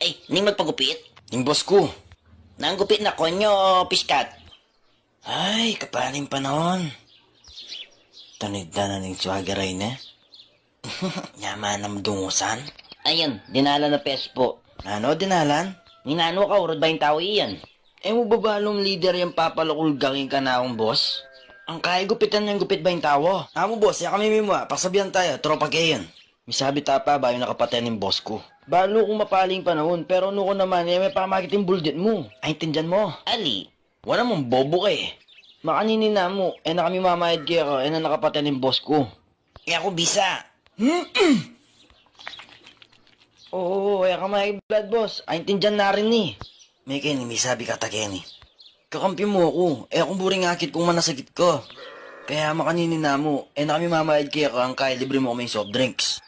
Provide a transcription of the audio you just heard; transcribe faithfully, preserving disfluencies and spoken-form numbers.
Ay, ning magpagupit? Ning boss ku. Nang gupit na konyo, piskat. Ay, kapaling panahon. Tanid na na ning swagaray na. Nyaman na madungusan. Ayun, dinalan na pes po. Nanu dinalan? Ninanu ka, urud ba yung tao iyan? E mu ba balung lider yang papalukulgang ing kanaung boss? Ang kaigupitan niyang gupit ba yung tao? Amu boss, ya kami mimua, pasabian tayo, tropa ke yan. Misabi ta pa, bayu nakapatay ning boss ku. Balu kung mapaling panahon, pero nuko naman, e me pamakit ing buldit mu. Aintindian mo? Ali, wala mong bobo ka e. Makanini na mu, e na kami mamayad keka, e na nakapatay ning boss ku. E ku bisa. Oo, e ka may blood boss. Aintindian na rin ni. Me keni, misabi ka ta keni. Kakampi mu aku, e kung buring akit kung manasakit ka. Kaya makanini na mu, e na kami mamayad keka, ang kaya libre mu kami soft drinks.